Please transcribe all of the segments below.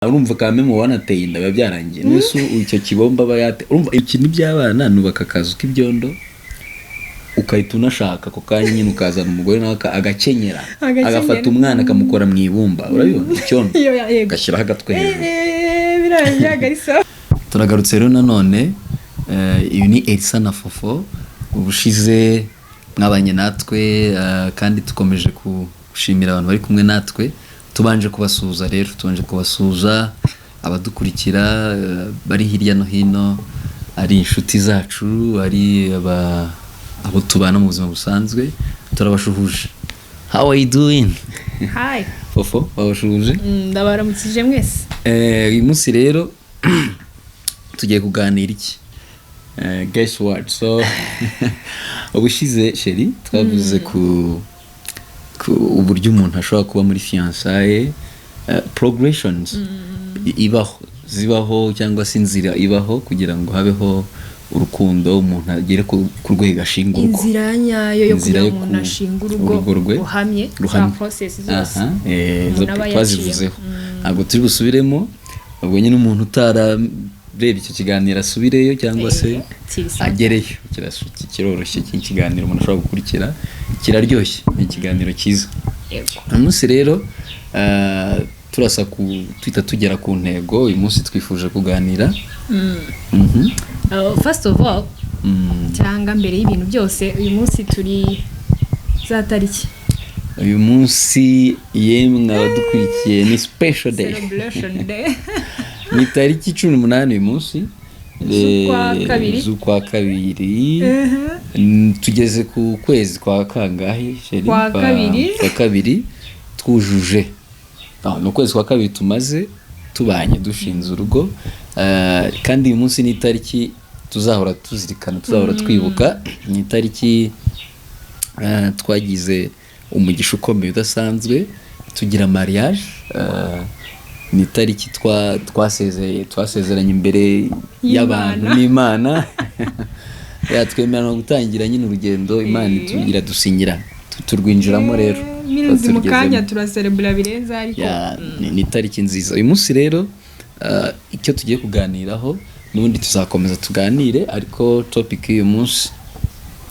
Urumva kame mu wanateye inda biba byarangiye. Nese icyo kibomba aba yate? Urumva ikintu by'abana, nubaka akazu k'ibyondo, ukahita unashaka ako kanya nyine, ukazana umugore nawe agakenyera. Agakenyera. Agafata umwana akamukora mu ibumba, urabibona icyondo? Iyo yego. Agashyiraho agatwe hejuru. Biriya byaga ari sawa. Turagarutse rero nanone. Uyu ni Elsa na Fofo. Ubushize mwabanye natwe, kandi dukomeje gushimira abantu bari kumwe natwe. Tubanje kubasuhuza rero, tubanje kubasuhuza abadukurikira, bari hirya no hino, ari inshuti zacu, ari abo tubana mu buzima busanzwe, turabashuhuje. How are you doing? Hi. Fofo, wabashuhuje? Ndabaramukije mwese. Uyu munsi rero tugiye kuganira iki? Guess what? So ubushize, chérie, twavuze ku uburyo umuntu ashobora kuba muri fiançailles, progressions ibaho, zibaho, cyangwa se inzira ibaho kugira ngo habeho urukundo, umuntu agere ku rwego ashinga urugo. Inzira nyayo yo Inzira kugira yo ngo umuntu ashinge urugo urugo rwe ruhamye, za ruhamye. process zose Aha, umuntu zo aba twazivuzeho. yaciyemo. Ntabwo turi busubiremo. Ubwo nyine umuntu utararebye icyo kiganiro asubireyo cyangwa se Kiri sawa. agereyo. Kiroroshye iki kiganiro, umuntu ashobora gukurikira, kiraryoshye, ni ikiganiro cyiza. Uyu munsi rero, turasa ku tuhita tugera ku ntego. Uyu munsi twifuje kuganira. First of all, cyangwa mbere y'ibintu byose, uyu munsi turi za tariki? Uyu munsi, yemwe abadukurikiye, ni special day. Celebration day. Ni tariki 18 uyu munsi. Z'ukwa kabiri. Z'ukwa kabiri. Tugeze ku kwezi kwa kangahe, chérie? Kwa kabiri. Kwa kabiri twujuje. Ni ukwezi kwa kabiri tumaze tubanye, dushinze urugo. Kandi uyu munsi ni itariki tuzahora tuzirikana, tuzahora twibuka. Ni itariki twagize umugisha ukomeye udasanzwe, tugira mariage. Ni itariki twasezeranye imbere y'abantu n'Imana, yatwemerera gutangira nyine urugendo. Imana iradusinyira, turwinjiramo rero. Minsi mu Turugezemo. kanya turaserebura birenze, ariko Ya, ni itariki nziza uyu munsi rero. Icyo tugiye kuganiraho n'ubundi tuzakomeza tuganire, ariko topic y'uyu munsi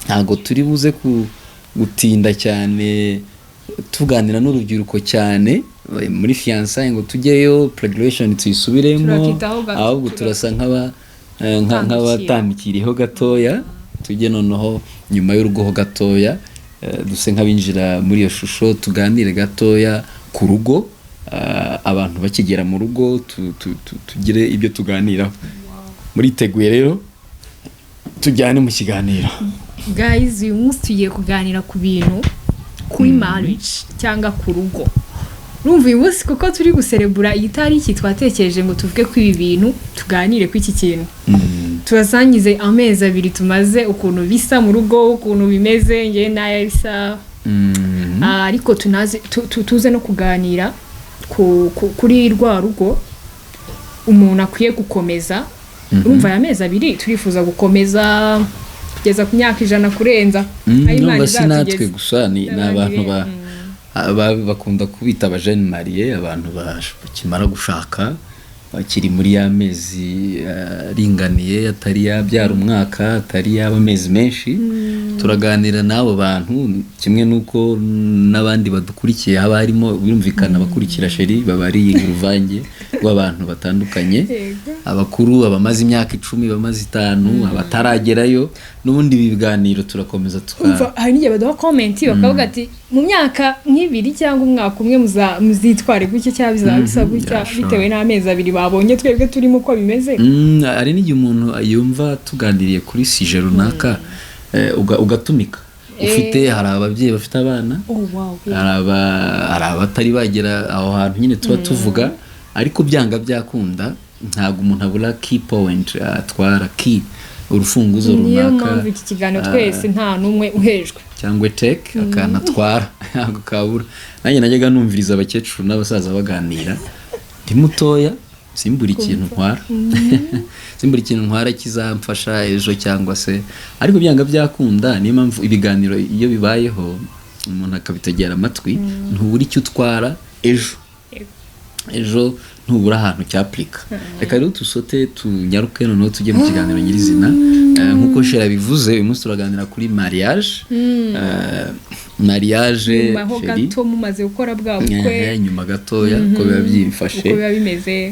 ntabwo turi buze gutinda cyane tuganira n'urubyiruko cyane muri fiançailles, ngo tujyeyo progression tuyisubiremo. Turakitaho gato, ahubwo turasa Tandukira. nk'abatandukiriyeho gatoya, tujye noneho nyuma y'urugo ho gatoya, duse nk'abinjira muri iyo shusho, tuganire gatoya ku rugo, abantu bakigera mu rugo, tugire ibyo tuganiraho. Muriteguye rero? Tujyane mu kiganiro. Guys, uyu munsi tugiye kuganira ku bintu kuri marriage cyangwa ku rugo. Urumva, uyu munsi kuko turi guserebura iyi tariki, twatekereje ngo tuvuge ko ibi bintu, tuganire ku iki kintu, tubasangize amezi 2 tumaze, ukuntu bisa mu rugo, ukuntu bimeze ngewe n'aya bisa. Ariko tunaze tuze no kuganira kuri rwa rugo umuntu akwiye gukomeza. Urumva, aya mezi 2 turifuza gukomeza kugeza ku myaka 100 kurenza, aho Imana Numva si natwe izatugeza. gusa, ni N'abandi abantu bakunda kubita aba jeunes mariés, abantu bakimara gushaka, bakiri muri ya mezi aringaniye, atari yabyara umwaka, atari yaba amezi menshi. Turaganira n'abo bantu kimwe n'uko n'abandi badukurikiye haba harimo, birumvikana, abakurikira chérie baba ari uruvange rw'abantu batandukanye: abakuru, abamaze imyaka 10, abamaze 5, abataragerayo. N'ubundi ibi biganiro turakomeza tuka Umva, hari n'igihe baduha comment bakavuga ati: "Mu myaka nk'ibiri cyangwa umwaka umwe muzitware gutya cyangwa bizaba bisa gutya," bitewe n'amezi 2 babonye twebwe turimo uko bimeze. Hari n'igihe umuntu yumva tuganiriye kuri sujet runaka, ugatumika ufite, hari ababyeyi bafite abana, Oh wow. hari abatari bagera aho hantu nyine tuba tuvuga, ariko byanga byakunda ntabwo umuntu abura key point atwara, key, urufunguzo Niyo runaka. mpamvu iki kiganiro twese nta n'umwe uhejwe. Cyangwa take akantu atwara, ntabwo kabura. Nanjye najyaga numviriza abakecuru n'abasaza baganira ndi mutoya, simbura ikintu ntwara, simbura ikintu ntwara kizamfasha ejo cyangwa se, ariko byanga byakunda, niyo mpamvu ibiganiro iyo bibayeho umuntu akabitegera amatwi, ntubura icyo utwara ejo. Ejo ntubura ahantu cyapurika. Reka rero tusote, tunyaruke, noneho tujye mu kiganiro nyirizina. Nk'uko Shera bivuze, uyu munsi turaganira kuri mariage. Mariage Nyuma ho chérie. gato mumaze gukora bwa bukwe. Nyuma gatoya, uko biba byifashe. Uko biba bimeze.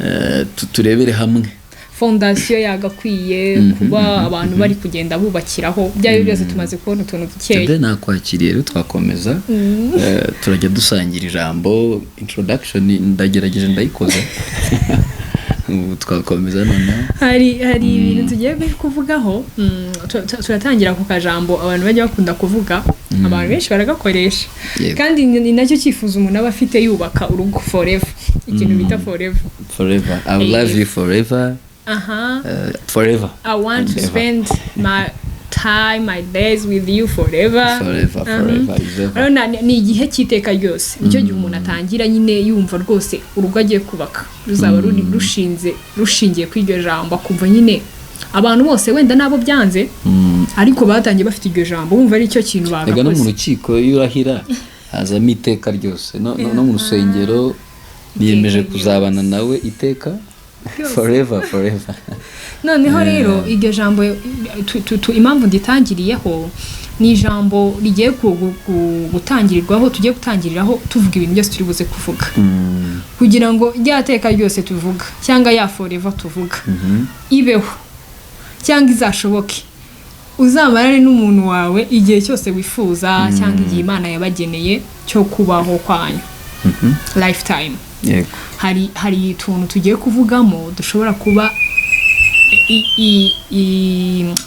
Turebere hamwe fondation yagakwiye kuba abantu bari kugenda bubakiraho. Ibyo ari byo byose, tumaze kubona utuntu dukeya. Tebe nakwakiriye rero, twakomeza. Turajya dusangira ijambo. Introduction ndagerageje, ndayikoze, ubu twakomeza noneho. Hari ibintu tugiye kuvugaho. Turatangira ku kajambo abantu bajya bakunda kuvuga, abantu benshi baragakoresha. Kandi ni nacyo cyifuzo umuntu aba afite yubaka urugo, forever, ikintu bita forever. Forever, I will love you forever. Aha. Forever I want to and ever. spend my time, my days with you forever. Forever, forever is ever. Urabona, ni igihe cy'iteka ryose. Nicyo gihe umuntu atangira nyine yumva rwose urugo agiye kubaka ruzaba ruri rushinze, rushingiye kuri iryo jambo, akumva nyine abantu bose wenda nabo byanze, ariko batangiye bafite iryo jambo, bumva ari cyo kintu Ega no mu bagakoze. rukiko iyo urahira hazamo iteka ryose. No mu rusengero niyemeje Iteka kuzabana nawe iteka, forever, forever. Noneho rero iryo jambo impamvu nditangiriyeho, ni ijambo rigiye gutangirirwaho, tugiye gutangiriraho tuvuga ibintu byose turi buze kuvuga, kugira ngo rya teka ryose tuvuga cyangwa ya forever tuvuga ibeho cyangwa izashoboke, uzamarane n'umuntu wawe igihe cyose wifuza cyangwa igihe Imana yabageneye cyo kubaho kwanyu, lifetime. Hari utuntu tugiye kuvugamo dushobora kuba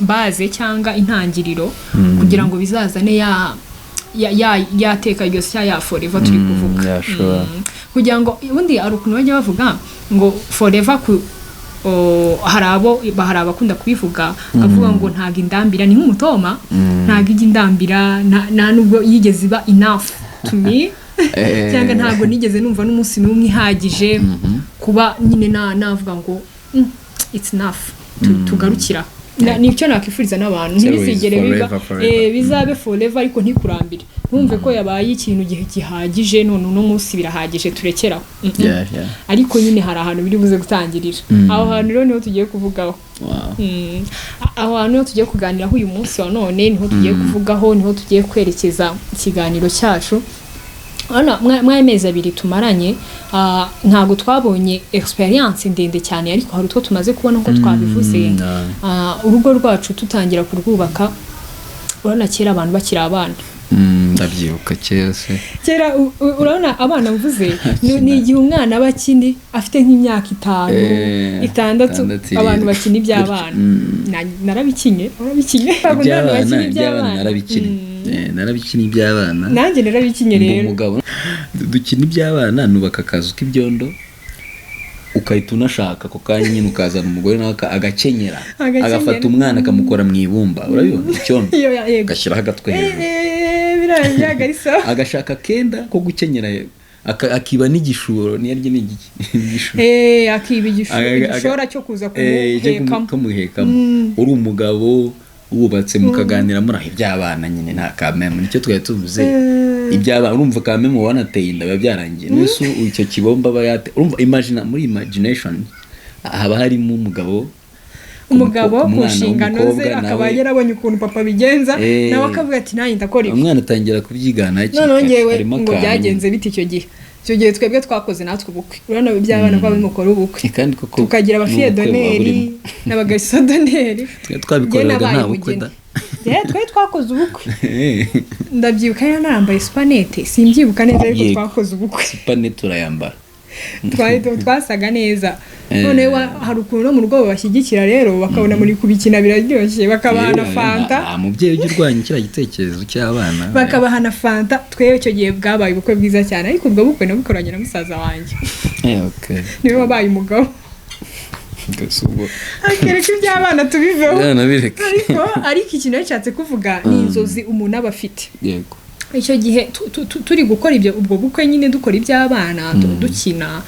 base cyangwa intangiriro kugira ngo bizazane ya teka ryose cyangwa ya forever turi kuvuga. Yeah, sure. Kugira ngo ubundi hari ukuntu bajya bavuga ngo forever ku o, hari abo, hari abakunda kubivuga, avuga ngo ntabwo indambira, ni nk'umutoma, ntabwo ijya indambira, nta nubwo yigeze iba enough to me, cyangwa ntabwo nigeze numva n'umunsi n'umwe ihagije kuba nyine navuga ngo it's enough, tugarukira. Nicyo nakwifuriza n'abantu, ntibizigere biba Forever, forever. Bizabe forever, ariko ntikurambire, ntumve ko yabaye ikintu gihe gihagije, none uno munsi birahagije, turekeraho. Ariko nyine hari ahantu biri buze gutangirira. Aho hantu rero niho tugiye kuvugaho. Aho hantu niho tugiye kuganiraho uyu munsi wa none, niho tugiye kuvugaho, niho tugiye kwerekeza ikiganiro cyacu. Urabona, mw'aya mezi 2 tumaranye, ntabwo twabonye experience ndende cyane, ariko hari utwo tumaze kubona nkuko twabivuze. Urugo rwacu tutangira kurwubaka, urabona kera abantu bakiri abana. Ndabyibuka kera se. Kera urabona abana mvuze ni igihe umwana aba akini afite nk'imyaka 5, 6, 6, abantu 7. bakina iby'abana. Narabikinye, warabikinye? Ntabwo abantu Iby'abana, bakina iby'abana iby'abana. Narabikinnye. Narabikinnye iby'abana. Nanjye narabikinye Ndi rero. umugabo, dukina iby'abana, nubaka akazu k'ibyondo, ukahita unashaka ako kanya nyine, ukazana umugore nawe agakenyera. Agakenyera. Agafata umwana akamukora mu ibumba, urabibona icyondo, Iyo yego. agashyiraho agatwe hejuru. Biriya byaga ari sawa. Agashaka akenda ko gukenyera, akiba n'igishuro, niyo arya ni igiki? Igishuro. Akiba igishora cyo kuza Cyo kumuhekamo. Kumuhekamo. Uri umugabo wubatse, mukaganira muri aho iby'abana nyine, nta kameme, nicyo twari tuvuze, iby'abana. Urumva kameme wanateye inda biba byarangiye. Nese icyo kibomba aba yate, urumva imagine, muri imagination haba harimo umugabo, Umugabo ku umwana nshingano ze, w'umukobwa akaba nawe- yarabonye ukuntu papa abigenza, nawe akavuga ati nanjye ndakora ibi. Umwana atangira kubyigana hakiri Noneho kare. ngewe Harimo ngo akantu. byagenze bite icyo gihe? Icyo gihe twebwe twakoze natwe ubukwe, urabona iby'abana ko mukora ubukwe, Kandi koko tukagira n'ubukwe buba aba fille d'honneur burimo. n'aba garçon d'honneur. Twe twabikoreraga nta bukwe da. Twari twakoze ubukwe, ndabyibuka, yari narambaye supanete, simbyibuka neza, ariko twakoze ubukwe. Supanete turayambara. Twari twasaga neza. Noneho hari ukuntu no mu rugo babashyigikira rero, bakabona muri kubikina biraryoshye, bakabaha na fanta. Nta mubyeyi ujya urwanya kiriya gitekerezo cy'abana. Bakabaha na fanta. Twebwe icyo gihe bwabaye ubukwe bwiza cyane, ariko ubwo bukwe nabukoranye na musaza wanjye. Okay. Niwe wabaye umugabo. Gusa ubwo Akereka iby'abana tubiveho. Byana bireke. Ariko ikintu yashatse kuvuga ni inzozi umuntu aba afite. Icyo gihe turi gukora ibyo, ubwo bukwe nyine, dukora iby'abana, dukina,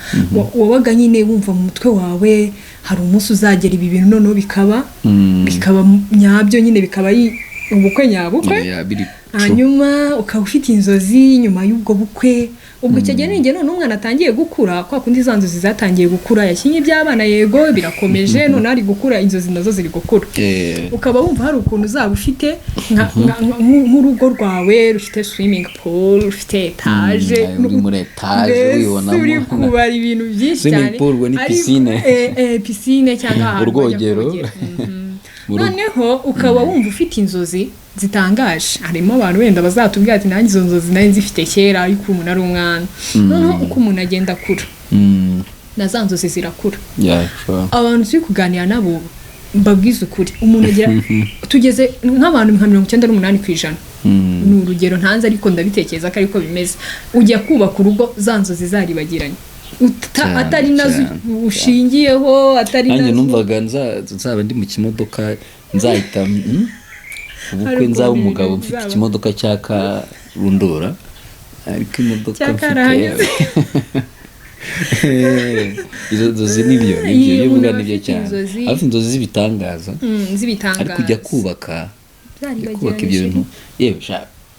wabaga nyine wumva mu mutwe wawe hari umunsi uzagera ibi bintu noneho bikaba, bikaba nyabyo nyine, bikaba ari Ubukwe nyabukwe. Yeah, biri true. Hanyuma ukaba ufite inzozi nyuma y'ubwo bukwe. Ubwo icyo gihe n'igihe none umwana atangiye gukura, kwa kundi za nzozi zatangiye gukura, yakinye iby'abana, yego birakomeje, none ari gukura, inzozi nazo ziri gukura. Ukaba wumva hari ukuntu uzaba ufite nk'urugo rwawe rufite swimming pool, rufite etaje. Uri muri etaje, mbese wibonamo. Uri kubara ibintu byinshi Swimming cyane. pool ubwo ni piscine. Piscine cyangwa ahantu bajya Urwogero. kogera. Mu rugo. Noneho ukaba wumva ufite inzozi zitangaje. Harimo abantu wenda bazatubwira ati: "Nanjye izo nzozi nari nzifite kera, ariko umuntu ari umwana." Noneho uko umuntu agenda akura, na za nzozi zirakura. Yeah, sure. Abantu turi kuganira nabo, mbabwize ukuri, umuntu agira tugeze nk'abantu nka 98%, ni urugero ntanze ariko ndabitekereza ko ariko bimeze, ujya kubaka urugo za nzozi zaribagiranye. Cyane, atari nazo cyane, ushingiyeho, atari Nanjye nazo. numvaga nzaba ndi mu kimodoka, nzahita ubukwe, Hari nzaba ukuntu umugabo ibintu mfite bizaba. ikimodoka cya karundura, ariko imodoka Cya mfite karahanyuze. Izo nzozi nibyo nibyo Iyo ibyo umuntu uvuga aba nibyo afite cyane. inzozi. Afite inzozi z'ibitangaza, Z'ibitangaza. ariko ujya kubaka, ujya kubaka ibyo Zaribagiranye. bintu, yewe sha,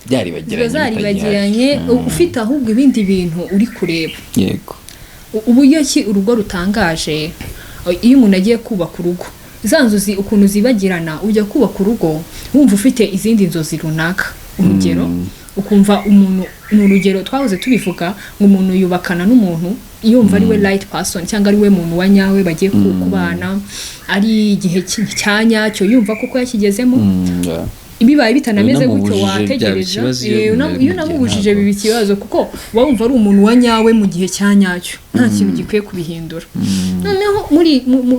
byaribagiranye. Ziba zaribagiranye, ufite ahubwo ibindi bintu uri kureba. Uburyo ki urugo rutangaje, iyo umuntu agiye kubaka urugo, za nzozi ukuntu zibagirana, ujya kubaka urugo wumva ufite izindi nzozi runaka. Urugero, ukumva umuntu, ni urugero twahoze tubivuga, ngo umuntu yubakana n'umuntu yumva ari we right person, cyangwa ari we muntu wa nyawe bagiye kubana, ari igihe cya nyacyo, yumva koko yakigezemo. Bibaye bitanameze gutyo, Unamubujije byaba wategereza. ikibazo iyo Iyo mu gihe unamubujije ntabwo. biba ikibazo, kuko uba wumva ari umuntu wa nyawe mu gihe cya nyacyo, nta kintu gikwiye kubihindura. Noneho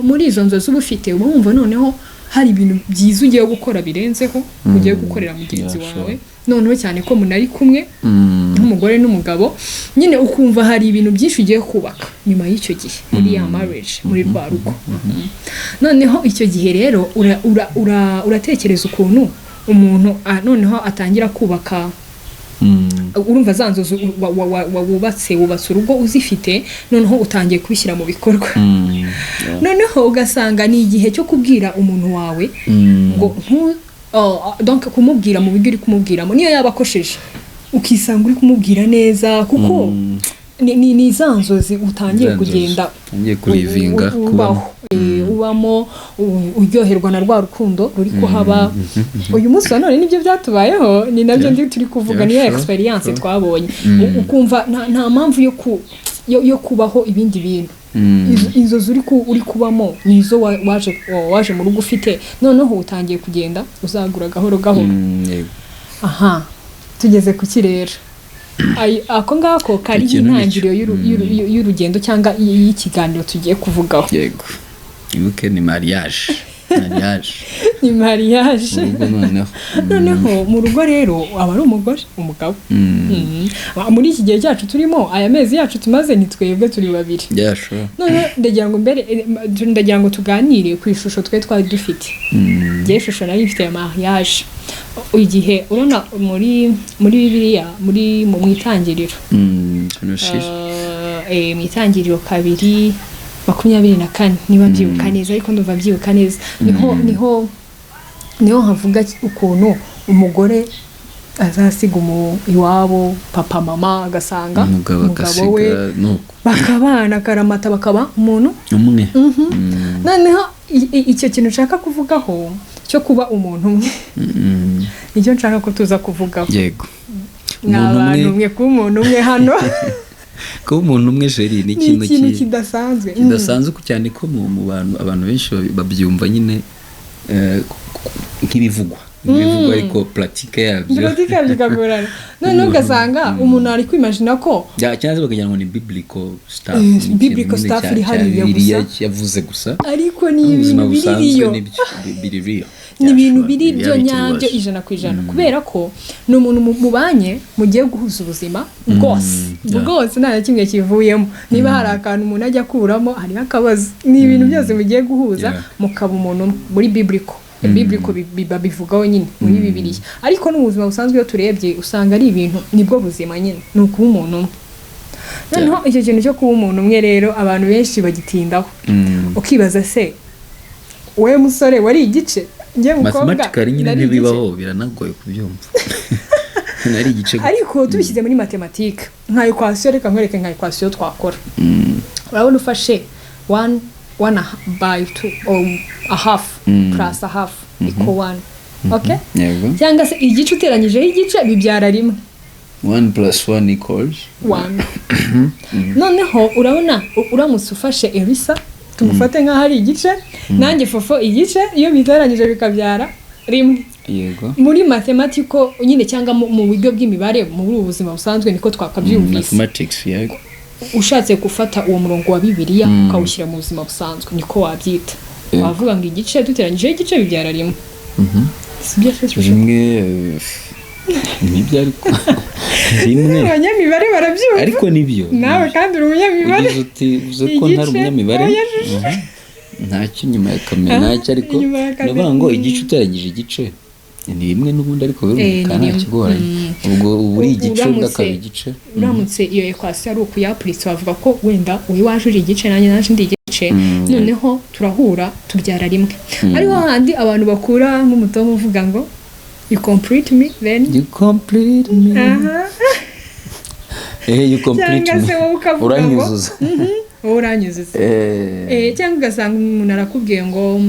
muri izo nzozi uba ufite, uba wumva noneho hari ibintu byiza ugiye gukora birenzeho, ugiye gukorera mugenzi wawe, noneho cyane ko munari kumwe nk'umugore n'umugabo nyine, ukumva hari ibintu byinshi ugiye kubaka nyuma y'icyo gihe muri ya marriage, muri rwa rugo. Noneho icyo gihe rero uratekereza ukuntu umuntu noneho atangira kubaka. Urumva za nzozi wubatse urugo uzifite, noneho utangiye kubishyira mu bikorwa. Noneho ugasanga ni igihe cyo kubwira umuntu wawe ngo oh, donc kumubwira mu buryo uri kumubwiramo, niyo yaba akosheje, ukisanga uri kumubwira neza, kuko ni za nzozi utangiye Za nzozi kugenda utangiye kurivinga, ubaho. kubamo. Ubamo uryoherwa na rwa rukundo ruri kuhaba uyu munsi wa none. Nibyo byatubayeho, ni nabyo ndi turi kuvuga, niyo experience twabonye. Ukumva nta mpamvu yo kubaho ibindi bintu. Inzozi uri kubamo ni izo waje mu rugo ufite, noneho utangiye kugenda uzagura gahoro gahoro. Yego. Aha tugeze ku kirere. Ako ngako kari Ikintu nicyo. intangiriro y'urugendo cyangwa y'ikiganiro tugiye kuvugaho. Yego, ibuke ni mariage, mariage. Ni mariage. Mu rugo noneho. Noneho mu rugo rero aba ari umugore, umugabo. Muri iki gihe cyacu turimo, aya mezi yacu tumaze, ni twebwe turi babiri. Yeah, sure. Noneho ndagira ngo mbere ndagira ngo tuganire ku ishusho twe twari dufite. Njyewe ishusho nari mfite ya mariage, igihe urabona muri Bibiliya, muri mu Itangiriro, Genesis. Mu Itangiriro 2:24, niba mbyibuka neza, ariko ndumva mbyibuka neza, niho havuga ukuntu umugore azasiga iwabo, papa, mama, agasanga umugabo, umugabo we, agasiga nuko bakabana akaramata, bakaba umuntu umwe. Noneho icyo kintu nshaka kuvugaho cyo kuba umuntu umwe, nicyo nshaka ko tuza kuvugaho. Yego. Mwa Umuntu bantu umwe. mwe, kuba umuntu umwe hano Kuba umuntu umwe, chérie, ni ni ikintu ikintu kidasanzwe. Kidasanzwe cyane ko mu bantu, abantu benshi babyumva nyine nk'ibivugwa, ariko pratique yabyo Pratique yabyo ikagorana. Noneho ugasanga umuntu ari kwimagina ko Cyangwa se bakagira ngo ni biblical stuff, ni ikintu biblical nyine stuff cya iri hariya Bibiliya gusa. yavuze gusa. Ariko ni Mu buzima ibintu biri busanzwe riyo. Nibyo biri real. Ni ibintu biri Reality byo nyabyo rwose. 100%, kubera ko ni umuntu mubanye, mugiye guhuza ubuzima bwose, bwose, nta na kimwe kivuyemo. Niba hari akantu umuntu ajya akuramo, hariho akabazo. Ni ibintu byose mugiye guhuza, mukaba umuntu umwe. Muri biblical babivugaho nyine muri Bibiliya, ariko no mu buzima busanzwe iyo turebye usanga ari ibintu, nibwo buzima nyine, ni ukuba umuntu umwe. Noneho icyo kintu cyo kuba umuntu umwe rero abantu benshi bagitindaho. Ukibaza se, wowe musore wari igice? Njye mukobwa Mathematically nyine nari igice. ntibibaho, biranagoye kubyumva, nari igice gusa. Ariko tubishyize muri matematike nka equation, reka nkwereke nka equation twakora. Urabona ufashe one one by two or a half plus a half equal one, okay? Yego. Cyangwa se igice uteranyijeho igice bibyara rimwe. One plus one equals One. Noneho urabona uramutse ufashe Elisa, tumufate nk'aho ari igice, nanjye Fofo igice, iyo biteranyije bikabyara rimwe. Muri mathematical nyine cyangwa mu buryo bw'imibare muri ubu buzima busanzwe niko twakabyumvise. Mathematics, yego. Ushatse gufata uwo murongo wa Bibiliya ukawushyira mu buzima busanzwe niko wabyita. Wavuga ngo igice duteranyijeho igice bibyara rimwe. Sibyo se? Rimwe, nibyo, ariko rimwe Abanyamibare barabyumva. Ariko nibyo. Nawe kandi uri umunyamibare. Ugize uti uzi ko ntari Igice, umunyamibare. oya, shusho. Ntacyo inyuma ya kamera, ntacyo, ariko Inyuma ya kamera. ni ukuvuga ngo igice uteranyije igice ni rimwe n'ubundi, ariko birumvikana Ni nta rimwe. kigoranye. Ubwo uba uri igice, undi akaba igice. Uramutse iyo equation ari ukuyapuritse, wavuga ko wenda wowe waje uri igice, nanjye naje ndi igice, noneho turahura tubyara rimwe. Ariho handi abantu bakura nk'umutomo uvuga ngo "You complete me", then You complete me. Aha. You complete Cyangwa me. se wowe ukavuga ngo Uranyuzuza. Wowe uranyuzuza. Cyangwa ugasanga umuntu arakubwiye ngo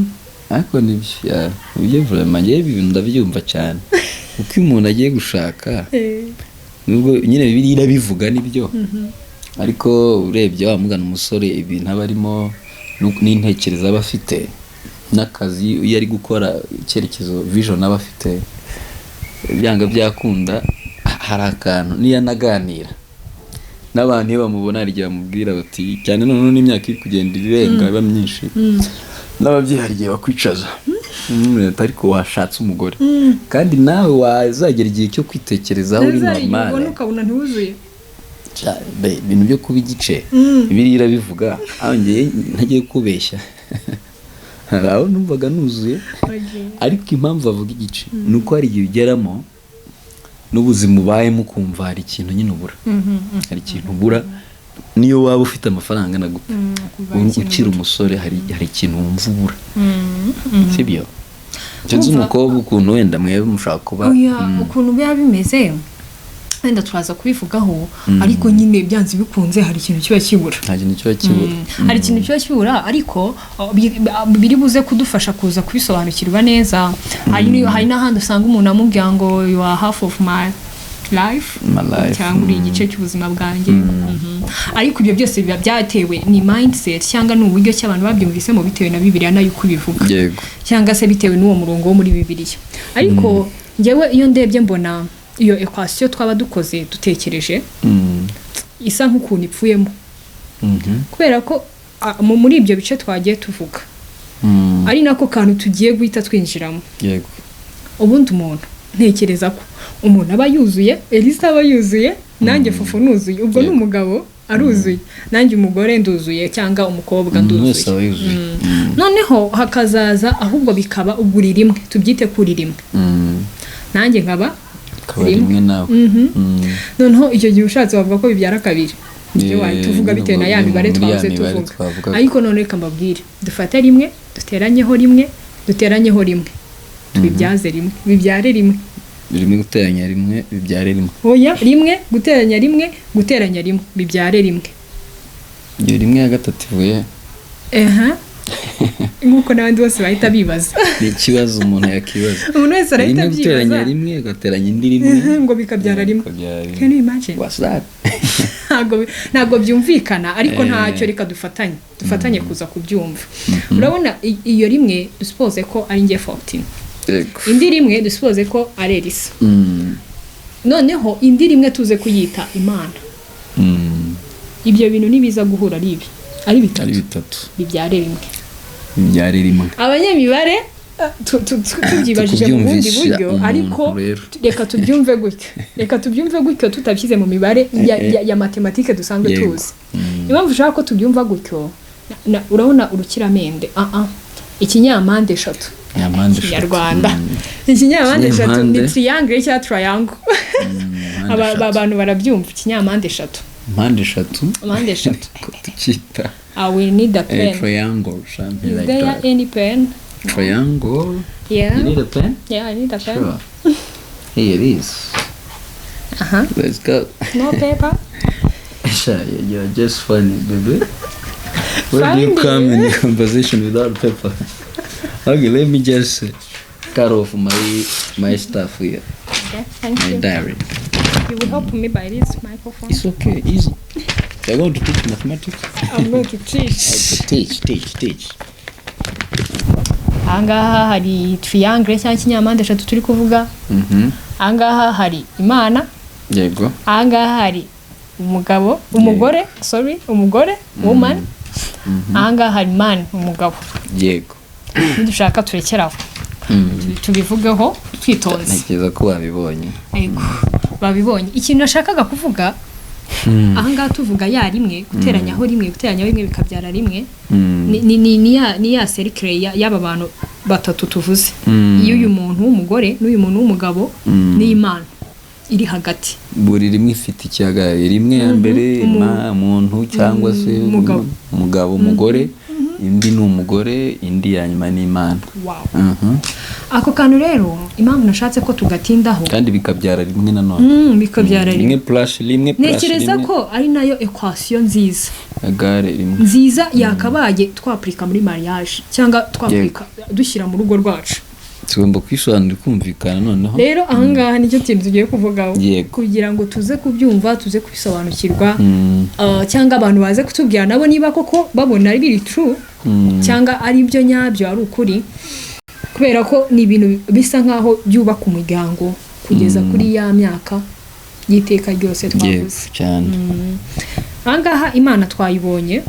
Ariko nibyo, ya, nibyo vraiment, njyewe ibi bintu ndabyumva cyane, kuko iyo umuntu agiye gushaka, nubwo nyine Bibiliya irabivuga nibyo, ariko urebye wa mugana umusore ibintu aba arimo n'intekerezo aba afite n'akazi iyo ari gukora, icyerekezo, vision aba afite, byanga byakunda hari akantu niyo anaganira n'abantu iyo bamubona hari igihe bamubwira bati, cyane noneho n'imyaka iri kugenda irenga iba myinshi, n'ababyeyi hari igihe bakwicaza, ariko washatse umugore, kandi nawe wazagera igihe cyo kwitekerezaho uri Neza, igihe normale. ubona ukabona ntiwuzuye. Ibintu byo kuba igice, Bibiliya irabivuga. Aho ngiye ntagiye kubeshya, hari aho numvaga nuzuye, ariko impamvu bavuga igice ni uko hari igihe ugeramo n'ubuzima ubayemo ukumva hari ikintu nyine ubura, hari ikintu ubura niyo waba ufite amafaranga angana gute. Ukumva hari ikintu Ukiri umusore hari ikintu wumva ubura, sibyo? Sinzi umukobwa ukuntu wenda mwebwe mushaka kuba. Oya, ukuntu biba bimeze wenda turaza kubivugaho, ariko nyine byanze bikunze hari ikintu kiba kibura. Nta kintu kiba kibura. Hari ikintu kiba kibura, ariko biri buze kudufasha kuza kubisobanukirwa neza. Hari n'ahandi usanga umuntu amubwira ngo "You are half of my life", My life, cyangwa uri igice cy'ubuzima bwanjye. Ariko ibyo byose biba byatewe ni mindset cyangwa ni uburyo ki abantu babyumvisemo bitewe na Bibiliya nayo uko ibivuga, cyangwa se bitewe n'uwo murongo wo muri Bibiliya. Ariko njyewe iyo ndebye mbona iyo equation twaba dukoze dutekereje isa nk'ukuntu ipfuyemo, kubera ko muri ibyo bice twagiye tuvuga, ari nako kantu tugiye guhita twinjiramo. Ubundi umuntu, ntekereza ko umuntu aba yuzuye, Elisa aba yuzuye, nanjye Fufu nuzuye, ubwo ni umugabo aruzuye, nanjye umugore nduzuye, cyangwa umukobwa Umuntu wese nduzuye. aba yuzuye. Noneho hakazaza ahubwo bikaba ubwo uri rimwe, tubyite ko uri rimwe, nanjye nkaba Akaba rimwe. rimwe nawe. Noneho icyo gihe ushatse wavuga ko bibyara kabiri. Ibyo wahita uvuga bitewe na ya mibare muri ya twahoze mibare tuvuga. twavugaga. Ariko none reka mbabwire, dufate rimwe duteranyeho rimwe duteranyeho rimwe, tubibyaze rimwe, bibyare rimwe. Rimwe guteranya rimwe bibyare rimwe. Oya, rimwe guteranya rimwe guteranya rimwe bibyare rimwe. Iyo rimwe ya gatatu ivuye? Aha, nk'uko n'abandi bose bahita bibaza. Ni ikibazo umuntu yakibaza. Umuntu wese arahita Rimwe guteranya abyibaza. rimwe ugateranya indi rimwe Ngo bikabyara rimwe. Bikabyara rimwe. Can you imagine? What's that? Ntabwo byumvikana, ariko ntacyo, reka dufatanye kuza kubyumva. Urabona iyo rimwe dusuppose ko ari njye 14, indi rimwe dusuppose ko ari Elisa, noneho indi rimwe tuze kuyita Imana. Ibyo bintu nibiza guhura ari ibi ari Ari bitatu, bitatu, bibyare rimwe. Bibyare rimwe. Abanyamibare tubyibajije mu bundi Tukubyumvisha buryo, umuntu ariko rero. Reka tubyumve gutyo tutabishyize mu mibare ya matematike dusanzwe tuzi. Impamvu ushaka ko tubyumva gutyo, urabona urukiramende, ikinyampande eshatu. Nyampande eshatu. Kinyarwanda, ikinyampande eshatu ni Ikinyampande. triangle cyangwa triangle. Mpande eshatu. Abantu barabyumva, ikinyampande eshatu. Mpande eshatu. Mpande eshatu. Ko tucyita I will need a pen. Triangle, something Is like there that. any pen? Triangle. Yeah. You need a pen? Yeah, I need a pen. Sure. Here it is. Let's go. No paper. Sha, you're just funny, baby. Where do you Funny. come in conversation without paper? Okay, let me just cut off my stuff here, Okay, thank my you. diary. You will help me by this microphone. It's okay, easy. You're going to teach mathematics? I'm going to teach. Teach, teach, teach. Ahangaha hari triangle cyangwa ikinyampande eshatu turi kuvuga. Ahangaha hari Imana. Yego. Ahangaha hari umugabo, umugore, sorry, umugore, woman. Ahangaha hari man, umugabo. Yego. Nidushaka turekere aho, tubivugeho twitonze. Ntekereza ko babibonye. Yego, babibonye. Ikintu nashakaga kuvuga ahangaha, tuvuga ya rimwe guteranyaho rimwe, guteranyaho rimwe bikabyara rimwe, ni ya cercle y'aba bantu batatu tuvuze, y'uyu muntu w'umugore n'uyu muntu w'umugabo n'Imana iri hagati. Buri rimwe ifite ikihagarariye. Rimwe ya mbere, umuntu cyangwa se Umugabo. umugabo, umugore, indi ni umugore, indi ya nyuma ni Imana. Wow. Ako kantu rero, impamvu nashatse ko tugatindaho, Kandi bikabyara rimwe nanone. Bikabyara rimwe. Rimwe plus rimwe plus Ntekereza rimwe ko ari nayo equation nziza égale rimwe. nziza yakabaye twapurika muri mariage cyangwa twapurika dushyira mu rugo rwacu. Tugomba kwisobanura ikumvikana noneho. Rero ahangaha nicyo kintu tugiye kuvugaho, kugira ngo tuze kubyumva, tuze kubisobanukirwa, cyangwa abantu baze kutubwira nabo niba koko babona ari biri true cyangwa ari byo nyabyo, ari ukuri, kubera ko ni ibintu bisa nkaho byubaka umuryango kugeza kuri ya myaka y'iteka ryose twavuze. Cyane. Ahangaha Imana twayibonye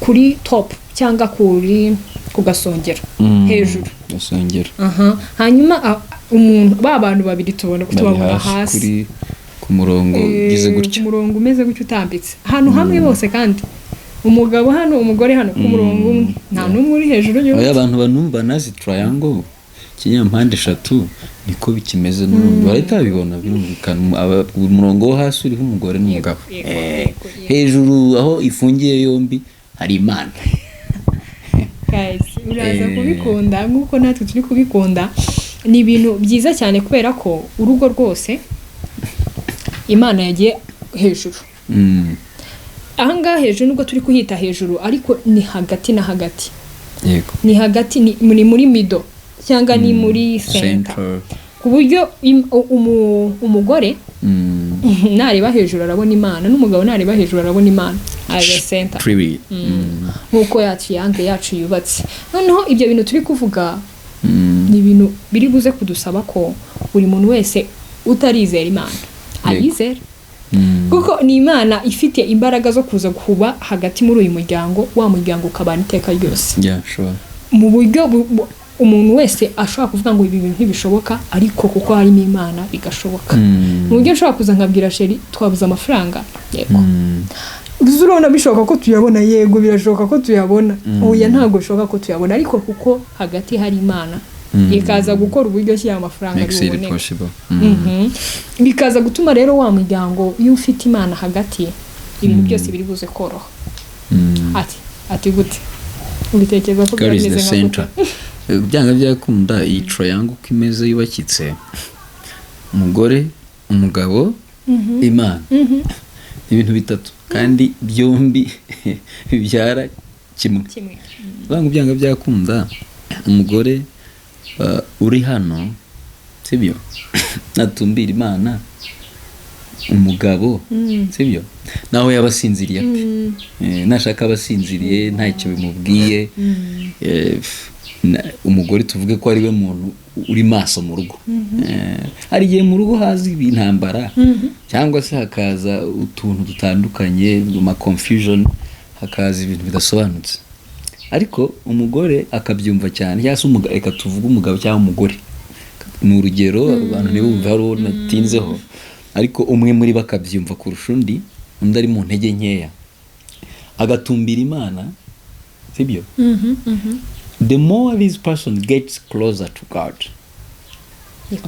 kuri top cyangwa ku gasongero, hejuru. Gasongero. Aha. Hanyuma umuntu, ba bantu babiri tubona bari tubabona hasi hasi kuri ku murongo ugize gutya. Ku murongo umeze gutya utambitse, ahantu hamwe bose, kandi umugabo hano, umugore hano, ku murongo umwe, nta n'umwe uri hejuru Oya, y'undi. abantu banumva nazi triangle, kinyampande eshatu, niko bikimeze n'ubundi barahita babibona, birumvikana. Umurongo wo hasi uriho umugore n'umugabo. Yego. Hejuru aho ifungiye yombi hari Imana. Guys, uraza kubikunda nk'uko natwe turi kubikunda. Ni ibintu byiza cyane kubera ko urugo rwose Imana yagiye hejuru. Ahangaha hejuru, nubwo turi kuhita hejuru, ariko ni hagati na hagati. Ni hagati, ni muri middle cyangwa ni muri center, center. Ku buryo umugore nareba hejuru arabona Imana, n'umugabo nareba hejuru arabona Imana as a center. Period. Nk'uko yacu yange yacu yubatse. Noneho ibyo bintu turi kuvuga ni ibintu biri buze kudusaba ko buri muntu wese utarizera Imana ayizera, kuko ni Imana ifite imbaraga zo kuza kuba hagati muri uyu muryango, wa muryango ukabana iteka ryose, Yeah, sure. mu buryo umuntu wese ashobora kuvuga ngo ibi bintu ntibishoboka, ariko kuko harimo Imana bigashoboka. Mu buryo nshobora kuza nkabwira chéri: "Twabuze amafaranga." "Yego." "Uzi, urabona bishoboka ko tuyabona?" "Yego, birashoboka ko tuyabona." "Oya, ntabwo bishoboka ko tuyabona." Ariko kuko hagati hari Imana, ikaza gukora uburyo ki amafaranga Makes it buboneke. possible. Bikaza gutuma rero wa muryango, iyo ufite Imana hagati, ibintu byose biri buze koroha. Ati gute? Ubitekereza ko God is the byameze nka gute? center. Byanga byakunda, iyi triangle uko imeze yubakitse, umugore, umugabo, Imana, ibintu bitatu kandi byombi bibyara kimwe. Kimwe. Banga byanga byakunda, umugore uri hano, sibyo, natumbira Imana, umugabo, sibyo, naho yaba asinziriye ate, nashaka aba asinziriye ntacyo bimubwiye. Umugore tuvuge ko ari we muntu uri maso mu rugo. Hari igihe mu rugo haza intambara cyangwa se hakaza utuntu dutandukanye, ma confusion, hakaza ibintu bidasobanutse, ariko umugore akabyumva cyane, cyangwa se umugabo, reka tuvuge umugabo cyangwa umugore, ni urugero, abantu ntibumve hari uwo natinzeho, ariko umwe muri bo akabyumva kurusha undi, undi ari mu ntege nkeya, agatumbira Imana, sibyo? The more this person gets closer to God,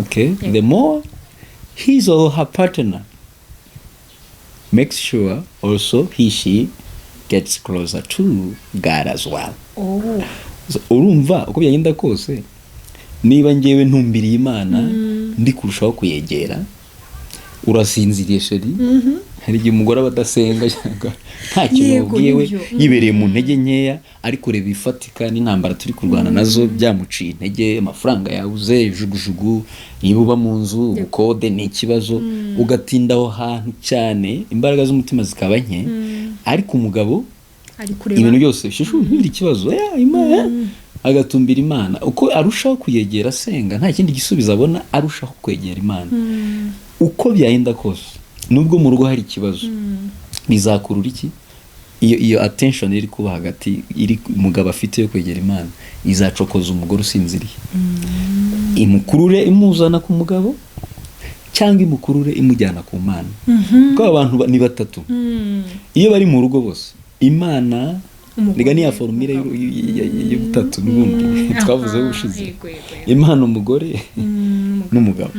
okay, the more his or her partner makes sure also he, she gets closer to God as well. Oh. So, urumva uko byagenda kose, niba ngewe ntumbiriye Imana, ndi kurushaho kuyegera, urasinziriye chéri. Hari igihe umugore aba adasenga cyangwa nta kintu wabwiye we, Nibyo. yibereye mu ntege nkeya, ari kureba ibifatika n'intambara turi kurwana nazo byamuciye intege, amafaranga yabuze, jugujugu, niba uba mu nzu ubukode ni ikibazo, ugatinda aho hantu cyane, imbaraga z'umutima zikaba nke. Ariko umugabo ari kureba ibintu byose, chouchou, ntibiri ikibazo, ya, Imana, agatumbira Imana. Uko arushaho kuyegera asenga, nta kindi gisubizo abona, arushaho kwegera Imana. Uko byagenda kose, nubwo mu rugo hari ikibazo, bizakurura iki? Iyo attention iri kuba hagati, iri umugabo afite yo kwegera Imana, izacokoza umugore usinziriye, imukurure imuzana ku mugabo cyangwa imukurure imujyana ku Mana, kuko aba bantu ni batatu iyo bari mu rugo bose, Imana. Umugore, Rega niya formule umugabo. y'ubutatu n'ubundi twavuzeho ubushize. Yego, yego, yego. Imana, umugore n'umugabo.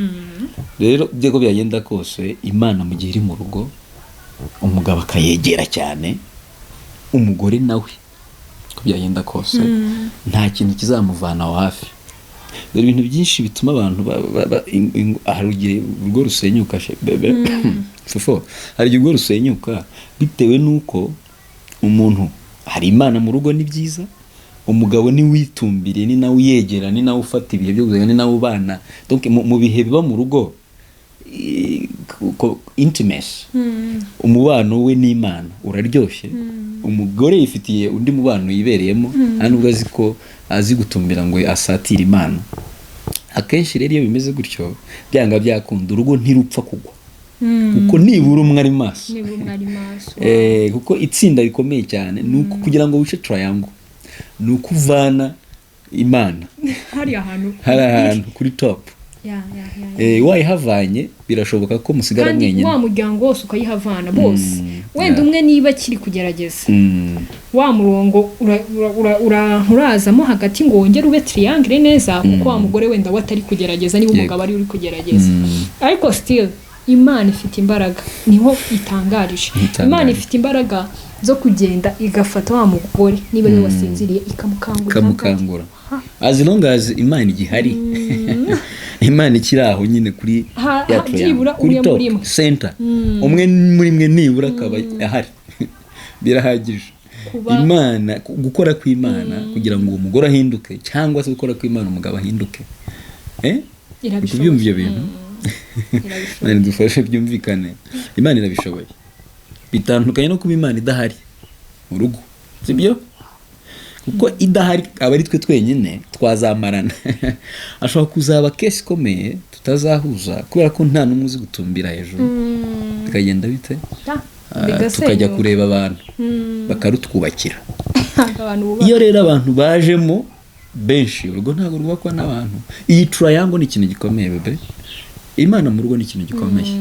Rero byego byagenda kose, Imana mu gihe iri mu rugo, umugabo akayegera cyane, umugore nawe uko byagenda kose nta kintu kizamuvana aho hafi. Dore ibintu byinshi bituma abantu hari igihe urugo rusenyuka, fofo, hari igihe urugo rusenyuka bitewe n'uko umuntu, hari Imana mu rugo ni byiza, umugabo ni witumbiriye, ni nawe uyegera, ni nawe ufata ibihe byo gusenga, ni nawe ubana. Donc mu bihe biba mu rugo, intimacy, umubano we n'Imana uraryoshye. Umugore yifitiye undi mubano yibereyemo, nta nubwo azi ko azi gutumbira ngo asatire Imana. Akenshi rero iyo bimeze gutyo, byanga byakunda urugo ntirupfa kugwa, kuko nibura umwe ari maso. Nibura umwe ari maso. Kuko itsinda rikomeye cyane ni uko kugira ngo wice triangle, ni uko uvana Imana hari ahantu hari ahantu kuri top. Ya. Wayihavanye birashoboka ko musigara Kandi mwenyine. wa muryango wose ukayihavana bose. Wenda umwe niba akiri kugerageza, wa murongo urazamo hagati ngo wongere ube triangle neza, kuko wa mugore wenda we atari kugerageza, niba umugabo ari uri kugerageza. Ariko still Imana ifite imbaraga, niho itangarije. Itangarije. Imana ifite imbaraga zo kugenda igafata wa mugore niba ariwe wasinziriye, ikamukangura. Ikamukangura. As long as Imana igihari, Imana ikiri aho nyine kuri ya triangle, byibura kuri umwe top muri mwe. center, umwe muri mwe nibura akaba ahari, birahagije. Imana, gukora kw'Imana kugira ngo uwo mugore ahinduke, cyangwa se gukora kw'Imana umugabo ahinduke, eh. Irabishoboye. Kubyumva ibyo bintu? Irabishoboye. Imana idufashe byumvikane. Imana irabishoboye, bitandukanye no kuba Imana idahari mu rugo, sibyo? Kuko idahari aba ari twe twenyine twazamarana, ashobora kuzaba case ikomeye tutazahuza, kubera ko nta n'umwe uzi gutumbira hejuru. Bikagenda bite? Bigasenyuka. Tukajya kureba abantu bakarutwubakira. Abantu bubaka. Iyo rero abantu bajemo benshi, urugo ntabwo rwubakwa n'abantu. Iyi triangle ni ikintu gikomeye, bébé. Imana mu rugo ni ikintu gikomeye.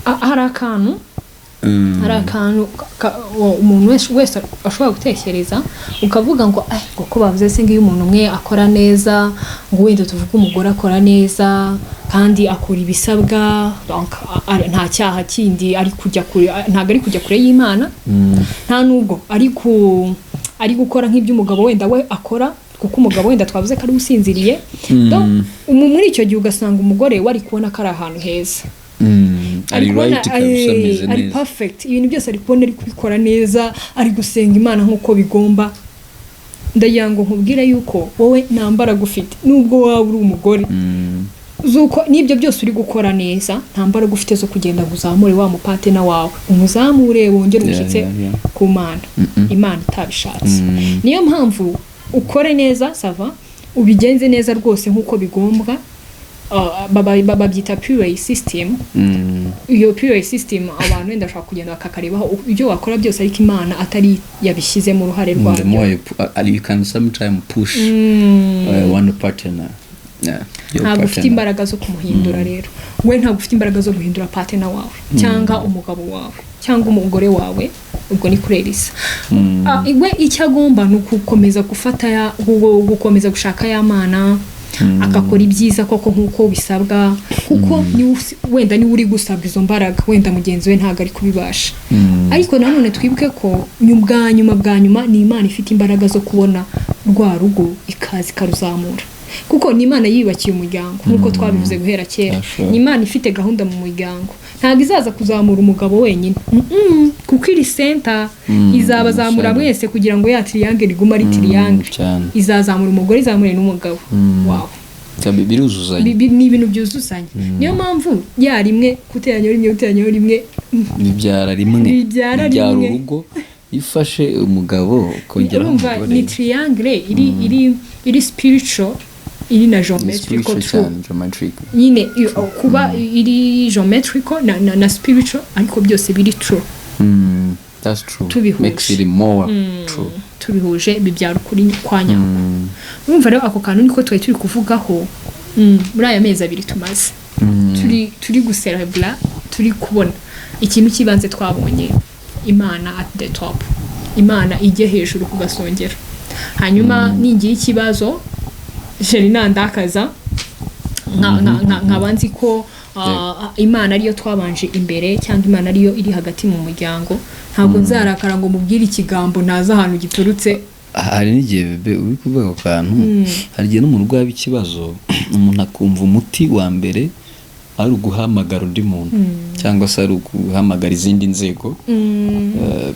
Hari akantu, hari akantu umuntu wese ashobora gutekereza, ukavuga ngo "Ai, ngo ko bavuze se ngo iyo umuntu umwe akora neza, ngo wenda tuvuge umugore akora neza kandi akora ibisabwa, donc, nta cyaha kindi ari kujya kure, ntabwo ari kujya kure y'Imana, nta nubwo ari gukora nk'ibyo umugabo wenda we akora, kuko umugabo wenda twavuze ko ari usinziriye." Donc, muri icyo gihe ugasanga umugore we ari kubona ko ari ahantu heza. Ari kubona, right kabisa, ameze ari neza. perfect, ibintu byose ari kubona ari kubikora neza, ari gusenga Imana nk'uko bigomba. Ndagira ngo nkubwire yuko wowe nta mbaraga ufite, nubwo waba uri umugore, z'uko n'ibyo byose uri gukora neza, nta mbaraga ufite zo kugenda ngo uzamure wa mupartner wawe, umuzamure wongere umushyitse ku Mana, Imana itabishatse. Niyo mpamvu ukore neza, ça va, ubigenze neza rwose nk'uko bigombwa. Babyita PUA system. Iyo PUA system, abantu wenda bashobora kugenda bakakarebaho ibyo wakora byose, ariko Imana atari yabishyizemo uruhare The rwabyo. more you, you can sometimes push one partner. Yeah, your Ntabwo ufite partner. imbaraga zo kumuhindura. Rero we ntabwo ufite imbaraga zo guhindura partner wawe cyangwa umugabo wawe cyangwa umugore wawe. Ubwo ni kuri Elisa. We icyo agomba ni ugukomeza gufata ya gukomeza gushaka ya Mana. Agakora ibyiza koko nk'uko bisabwa, kuko niwe wenda niwe uri gusabwa izo mbaraga, wenda mugenzi we ntabwo ari kubibasha. Ariko nanone twibuke ko bwa nyuma ni Imana ifite imbaraga zo kubona rwa rugo, ikaza ikaruzamura, kuko ni Imana yiyubakiye umuryango nk'uko twabivuze guhera kera. Yeah, sure. Ni Imana ifite gahunda mu muryango, ntabwo izaza kuzamura umugabo wenyine. Kuko iri center izabazamura cyane. mwese kugira ngo ya triangle igume ari triangle. Cyane. Izazamura umugore, izamure n'umugabo. Wow. Cyane, biruzuzanya. Ni ibintu byuzuzanya, niyo mpamvu ya rimwe guteranyaho rimwe guteranyaho rimwe bibyara rimwe. Bibyara Bibyara rimwe. urugo. Iyo ufashe umugabo ukongeraho Urumva, umugore. Ni triangle iri spiritual, iri na Ni geometrical. spiritual True. cyane, geometric. Nyine kuba iri geometrical na spiritual, ariko byose biri true. That's true. Tubihuje. Makes it more true. Tubihuje bibyara ukuri kwa nyako. Urumva rero, ako kantu niko twari turi kuvugaho muri aya mezi 2 tumaze turi guserebura, turi kubona ikintu cy'ibanze twabonye: Imana at the top, Imana ijye hejuru ku gasongero. Hanyuma ningira ikibazo, chéri nandakaza, nkaba nzi ko Imana ariyo twabanje imbere, cyangwa Imana ariyo iri hagati mu muryango, ntabwo nzarakara ngo mubwire ikigambo ntazi ahantu giturutse. Hari n'igihe, bébé, uri kuvuga ako kantu, hari igihe no mu rugo haba ikibazo, umuntu akumva umuti wa mbere ari uguhamagara undi muntu, cyangwa se ari uguhamagara izindi nzego.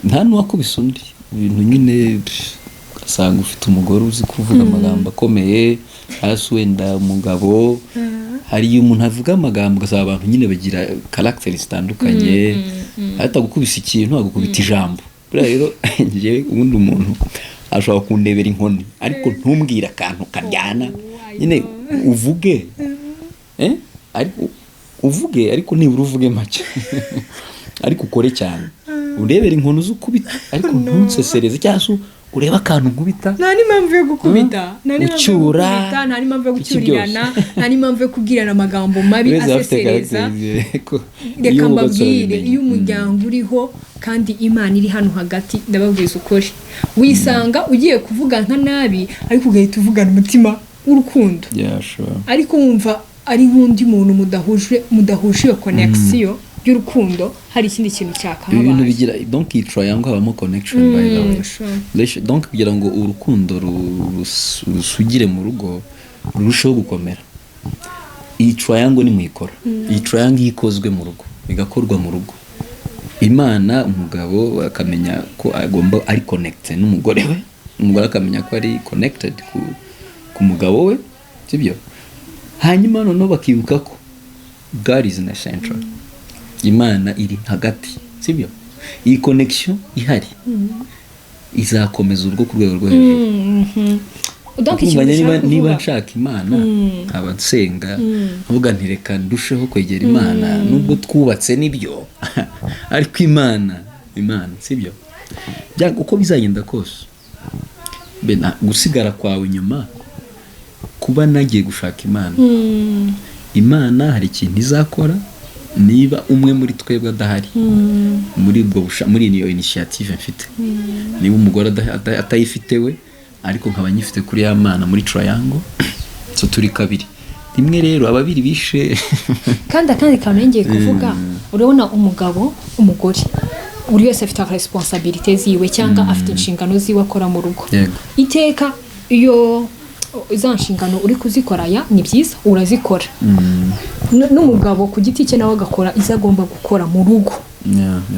Nta n'uwakubise undi, ibintu nyine pff, ugasanga ufite umugore uzi kuvuga amagambo akomeye hasi, wenda umugabo. Hari igihe umuntu avuga amagambo, ugasanga abantu nyine bagira caractère zitandukanye, atagukubise ikintu agukubita ijambo. Buriya rero njyewe ubundi umuntu ashobora kundebera inkoni, ariko ntumbwire akantu karyana. Nyine uvuge, ariko uvuge, ariko nibura uvuge make, ariko ukore cyane. Urebere inkoni uzi ukubita, ariko ntunsesereze, cyangwa se urebe akantu nkubita. Nta n'impamvu yo gukubita, nta n'impamvu yo Gucyura, gukubita, nta n'impamvu yo iki gucyurirana, nta n'impamvu yo kubwirana amagambo mabi Buri wese aba afite asesereza. caractère ko Reka iyo wubatse mbabwire, urabimenya. iyo umuryango uriho kandi Imana iri hano hagati, ndababwiza ukuri, wisanga ugiye kuvuga nka nabi, ariko ugahita uvugana umutima w'urukundo. Yeah, sure. Ariko wumva ari nk'undi muntu mudahuje iyo connection y'urukundo, hari ikindi kintu Ibi bintu cyakahabaye. bigira, donc iyi triangle habamo connection, by the way. Sure. Donc kugira ngo urukundo rusugire mu rugo, rurusheho gukomera, iyi triangle nimuyikora, iyi triangle iyo ikozwe mu rugo, igakorwa mu rugo, Imana, umugabo akamenya ko agomba ari connected n'umugore we, umugore akamenya ko ari connected ku mugabo we, sibyo? Hanyuma noneho bakibuka ko God is in the center, Imana iri hagati, sibyo? Iyi connection ihari izakomeza urugo ku rwego rwo hejuru. Donc Kumva ikintu niba ushaka niba kuvuga nshaka Imana, nkaba nsenga nkavuga nti reka ndusheho kwegera Imana, nubwo twubatse nibyo, ariko Imana, sibyo? Uko bizagenda kose, gusigara kwawe inyuma, kuba nagiye gushaka Imana, Imana hari ikintu izakora niba umwe muri twebwe adahari muri iyo initiative mfite. Niba umugore atayifite we, ariko nkaba nyifite kuri ya Mana muri triangle, so turi kabiri rimwe rero, ababiri bishe. Kandi akandi kantu ngiye kuvuga, urabona umugabo, umugore, buri wese afite responsabilité ziwe, cyangwa afite inshingano ziwe akora mu rugo. Iteka iyo za nshingano uri kuzikora, ya ni byiza, urazikora. N'umugabo ku giti cye nawe agakora izo agomba gukora mu rugo.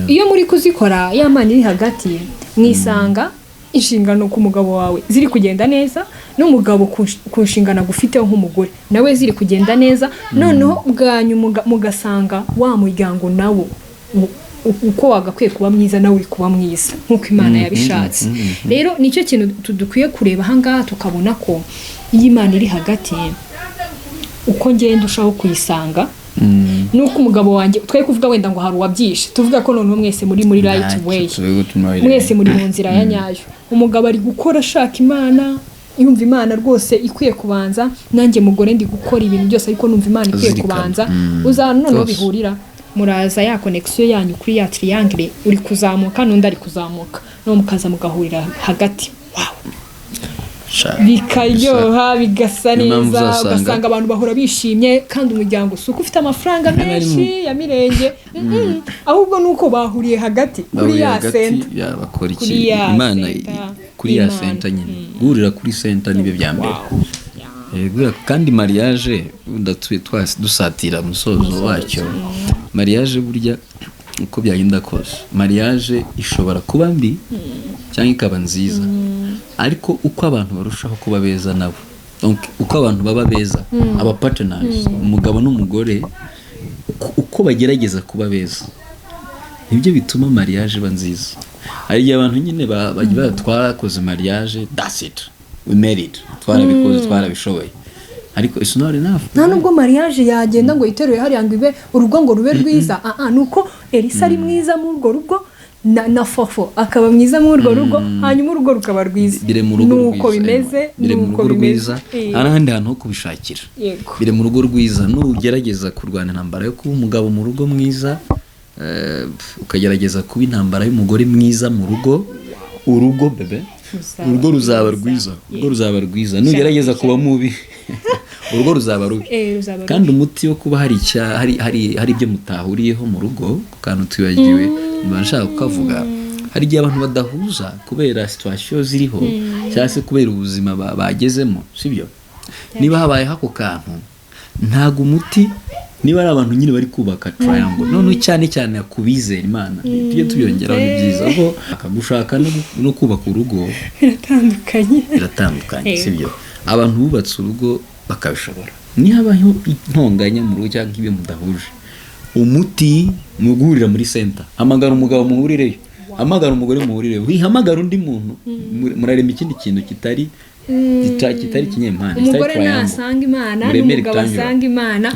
Iyo muri kuzikora, ya Mana iri hagati, mwisanga inshingano ku mugabo wawe ziri kugenda neza, n'umugabo ku nshingano agufiteho nk'umugore nawe ziri kugenda neza. Noneho bwanyu mugasanga wa muryango nawo uko wagakwiye kuba mwiza nawe uri kuba mwiza nk'uko Imana yabishatse. Rero nicyo kintu dukwiye kureba ahangaha, tukabona ko iyo Imana iri hagati, uko ngenda ushaho kuyisanga, nuko umugabo wanjye, twe kuvuga wenda ngo hari uwabyishe, tuvuga ko noneho mwese muri right Ntacyo way, tube gutuma mwese muri mu nzira ya nyayo. Umugabo ari gukora ashaka Imana, yumva Imana rwose ikwiye kubanza, nanjye mugore ndi gukora ibintu byose, ariko numva Imana ikwiye Uzirikana. kubanza. Uzana noneho Rwose. bihurira, muraza ya connection yanyu kuri ya triangle, uri kuzamuka n'undi ari kuzamuka, noneho mukaza mugahurira hagati. Wow. Bikaryoha, bigasa Niyo mpamvu neza, uzasanga ugasanga abantu bahora bishimye, kandi umuryango si uko ufite amafaranga Rimwe na rimwe menshi ya mirenge. Ahubwo ni uko bahuriye hagati kuri bahuriye ya hagati center. Ya, bakora iki? Kuri ya Imana center kuri ya y'Imana. center nyine, guhurira kuri center nibyo bya mbere. Kandi mariage dusatira umusozo wacyo, mariage burya uko byagenda kose, mariage ishobora kuba mbi cyangwa ikaba nziza, ariko uko abantu barushaho kuba beza nabo, donc uko abantu baba beza, aba partners, umugabo n'umugore, uko bagerageza kuba beza, nibyo bituma mariage iba nziza. Hari igihe abantu nyine twarakoze mariage, that's it, we made it, twarabikoze, twarabishoboye, ariko it's not enough. Nta nubwo mariage yagenda ngo yiteruye hariya ngo ibe urugo ngo rube rwiza. Ah ah, ni uko Elisa ari mwiza muri urwo rugo na Fofo akaba mwiza muri urwo rugo, hanyuma urugo rukaba rwiza. Bire mu rugo Nuko rwiza, bimeze. bire mu Nuko rugo bimeze. rwiza. Nta n'ahandi hantu ho kubishakira. Bire mu rugo rwiza. Nugerageza kurwana intambara yo kuba umugabo mu rugo mwiza, ukagerageza kuba intambara y'umugore mwiza mu rugo, urugo bebe Ruzaba urugo ruzaba rwiza. rwiza, urugo ruzaba rwiza. Nugerageza kuba mubi, urugo ruzaba rubi. Ruzaba rubi. Kandi umuti wo kuba hari icya hari hari hari ibyo mutahuriyeho mu rugo, ku kantu twibagiwe mba nshaka kukavuga, hari igihe abantu badahuza kubera situation ziriho cyangwa se kubera ubuzima bagezemo, sibyo? Niba habayeho ako kantu, ntabwo umuti, niba ari abantu nyine bari kubaka triangle, noneho cyane cyane ku bizera Imana, tujye tubyongeraho, ni byiza ko akagushaka no kubaka urugo Biratandukanye. Biratandukanye. Sibyo? Abantu bubatse urugo bakabishobora, nihabaho intonganya mu rugo cyangwa ibyo mudahuje, umuti ni uguhurira muri center. Hamagara umugabo muhurireyo, hamagara umugore muhurireyo, wihamagara undi muntu, murarema ikindi kintu kitari kinyempande, kitari Umugore triangle. nasanga Imana Mureme n'umugabo rectangular. asanga Imana,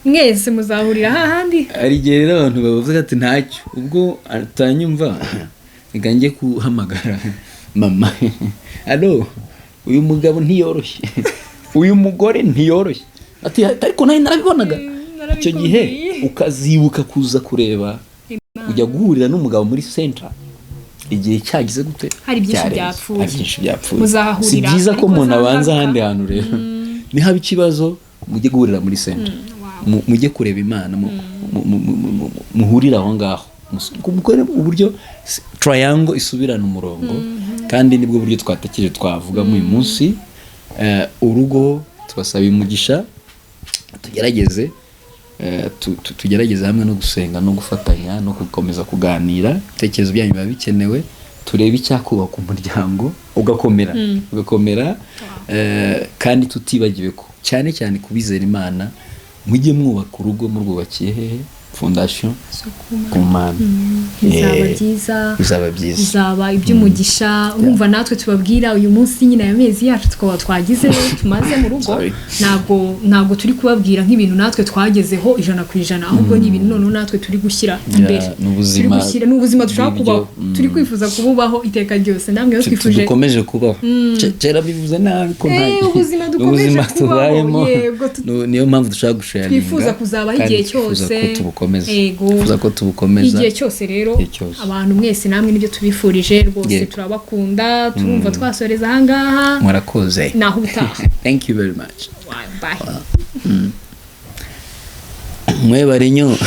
mwese muzahurira hahandi. Hari igihe rero abantu bavuga ati: "Ntacyo, ubwo atanyumva reka njye kuhamagara mama. Alo, uyu mugabo ntiyoroshye, uyu mugore ntiyoroshye." Ati: "Ariko nawe narabibonaga." Icyo gihe Narabikubwiye. ukazibuka kuza kureba, ujya guhurira n'umugabo muri center igihe cyagize gute? Hari byinshi Cyarenze. byapfuye. Hari byinshi byapfuye. Muzahahurira, Si byiza ko ariko umuntu abanza za ngaruka. ahandi hantu. Rero nihaba ikibazo, mujye guhurira muri center, mujye kureba Imana, muhurire aho ngaho. Mukore uburyo triangle isubirana umurongo, kandi nibwo buryo twatekereje twavugamo uyu munsi. Urugo tubasaba umugisha, tugerageze tugerageze hamwe no gusenga no gufatanya no gukomeza kuganira. Ibitekerezo byanyu biba bikenewe, turebe icyakubaka umuryango ugakomera, ugakomera, kandi tutibagiwe ko cyane cyane kubizera Imana, mujye mwubaka urugo murwubakiye hehe? Fondation ku Mana. Bizaba byiza. Bizaba byiza. Bizaba iby'umugisha. Urumva natwe tubabwira uyu munsi nyine, aya mezi yacu tukaba twagize tumaze mu rugo, Sorry. ntabwo turi kubabwira nk'ibintu natwe twagezeho 100%, ahubwo ni ibintu noneho natwe turi gushyira imbere. Ni ubuzima. Turi gushyira, ni ubuzima dushaka bw'ibyo, kubaho, turi kwifuza kububaho iteka ryose. Namwe rero twifuje dukomeje kubaho. Kera bivuze nabi ko Ubuzima dukomeje ubuzima kubaho, tubayemo. yego, Niyo mpamvu dushaka gusharinga twifuza kuzabaho kandi igihe twifuza cyose. ko tubukomeza. Yego. Twifuza ko tubukomeza Igihe cyose rero. Igihe cyose. Abantu mwese namwe nibyo tubifurije rwose. Turabakunda. Turumva twasoreza ahangaha. Murakoze. Naho ubutaha. Thank you very much. Bye. Mwebare nnyo.